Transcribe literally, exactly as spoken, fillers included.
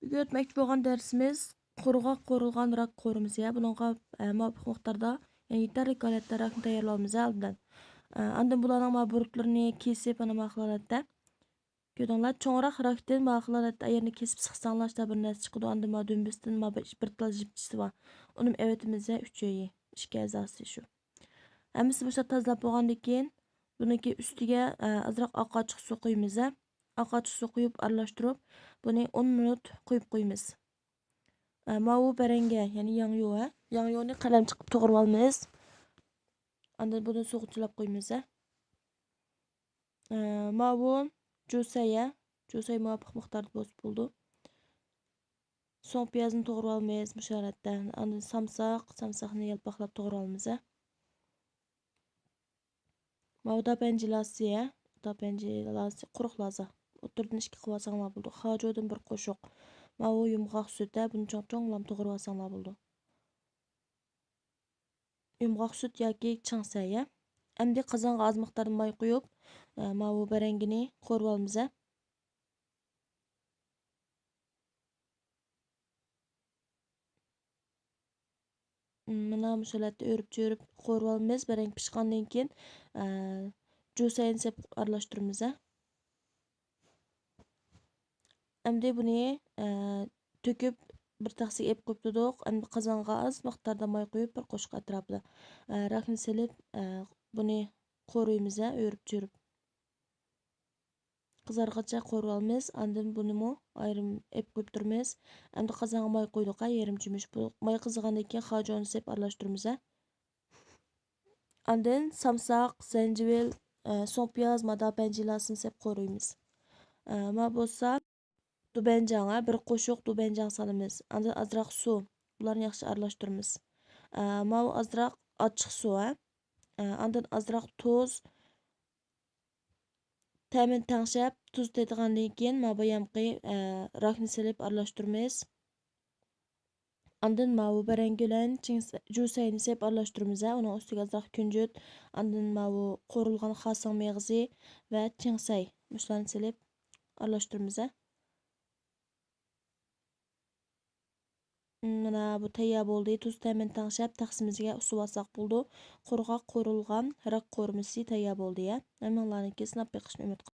بۈگۈن ئۆتمەكچى بولغان دەرسىمىز قۇرغاق قورۇلغان راك قورۇمىسى. بۇنىڭغا، ئە، مۇۋاپىق مىقداردا، يەنى يېتەرلىك ھالەتتە راكنى تەييارلاۋالىمىز ئالدىن. ئە، ئاندىن بۇلارنىڭ ما بۇرۇتلىرىنى كېسىپ، ئانا ما خىل ھالەتتە. كۆردۈڭلار، چوڭراق راكتىن ما خىل ھالەتتە ئەگەر كېسىپ سىقساڭلار، شۇنداق بىر نەرسە چىقىدۇ. ئاندىن ما دۈمبىسىدىن ما بىر، بىر تال جىپچىسى بار. ئۇنىمۇ ئەۋېتىمىز، ئۈچ ئۆيى، ئىككى ئەزاسى شۇ. ھەممىسىنى مۇشۇنداق تازىلاپ بولغاندىن كېيىن، بۇنىڭكى ئۈستىگە، ئە، ئازراق ئاق ئاچچىق سۇ قۇيىمىز. ئاق ئاچچىق سۇ قۇيۇپ ئارىلاشتۇرۇپ، بۇنى ئون مىنۇت قويۇپ قويىمىز. ئە، ماۋۇ بەرەڭگە، يەنى ياڭيۇ، ھە؟ ياڭيۇنى قەلەمچە قىلىپ توغرىۋالىمىز. ئاندىن بۇنى سۇغا چىلاپ قويىمىز، ھە؟ ئە، ماۋۇ جۇسەي، ھە؟ جۇسەي مۇۋاپىق مىقداردا بولسا بولىدۇ. سوڭ پىيازنى توغرىۋالىمىز مۇشۇ ھالەتتە. ئاندىن سامساق، سامساقنى يالپاقلاپ توغرىۋالىمىز، ھە؟ ماۋۇ داپەنجى لازىسى، ھە؟ داپەنجى لازىسى، قۇرۇق لازا. ئوتتۇرىدىن ئىككى قىلىۋالساڭلار بولىدۇ. خاجۇدىن بىر قوشۇق. ماۋۇ يۇمغاق سۈت، ھە؟ بۇنى چوڭ-چوڭلام توغرىۋالساڭلار بولىدۇ. يۇمغاق سۈت ياكى چىڭسەي، ھە؟ ئەمدى قازانغا ئاز مىقداردا ماي قۇيۇپ، ئە، ماۋۇ بەرەڭگىنى قورۇۋالىمىز، ھە؟ مانا مۇشۇ ھالەتتە ئۆرۈپ-چۆرۈپ قورۇۋالىمىز. بەرەڭگە پىشقاندىن كېيىن، ئە، جۇسەينى سېلىپ ئارىلاشتۇرىمىز، ھە. ئەمدى بۇنى، ئە، تۆكۈپ بىر تەخسىگە ئېلىپ قويۇپ تۇردۇق. ئەمدى قازانغا ئاز مىقداردا ماي قۇيۇپ بىر قوشۇق ئەتراپىدا، ئە، راكنى سېلىپ، ئە، بۇنى قورۇيمىز، ھە، ئۆرۈپ-چۆرۈپ. قىزارغىچە قورۇۋالىمىز. ئاندىن بۇنىمۇ ئايرىم ئېلىپ قويۇپ تۇرىمىز. ئەمدى قازانغا ماي قۇيدۇق، ھە، يېرىم چۆمۈچ. بۇ ماي قىزىغاندىن كېيىن خاجۇنى سېلىپ ئارىلاشتۇرىمىز، ھە. ئاندىن سامساق، زەنجىۋىل، ئە، سوڭ پىياز، مادا پەنجىلاسىنى سېلىپ قورۇيمىز. ئە، ما بولسا دۇبەنجاڭ، ھە، بىر قوشۇق دۇبەنجاڭ سالىمىز. ئاندىن ئازراق سۇ. بۇلارنى ياخشى ئارىلاشتۇرىمىز. ئە، ماۋۇ ئازراق ئاچچىق سۇ، ھە. ئە، ئاندىن ئازراق تۇز. تەمىنى تەڭشەپ، تۇز تېتىغاندىن كېيىن، ما بايامقى، ئە، راكنى سېلىپ ئارىلاشتۇرىمىز. ئاندىن ماۋۇ بەرەڭگە بىلەن چىڭ-، جۇسەينى سېلىپ ئارىلاشتۇرىمىز، ھە. ئۇنىڭ ئۈستىگە ئازراق كۈنجۈت، ئاندىن ماۋۇ قورۇلغان خاسىڭ مېغىزى ۋە چىڭسەي، مۇشۇلارنى سېلىپ ئارىلاشتۇرىمىز، ھە. مانا بۇ تەييار بولدى. تۇز تەمىنى تەڭشەپ، تەخسىمىزگە ئۇسۇۋالساق بولىدۇ. قۇرغاق قورۇلغان راك قورۇمىسى تەييار بولدى، ھە. ھەممىڭلارنىڭكى سىناپ بېقىشنى ئۈمىد قىلىمەن.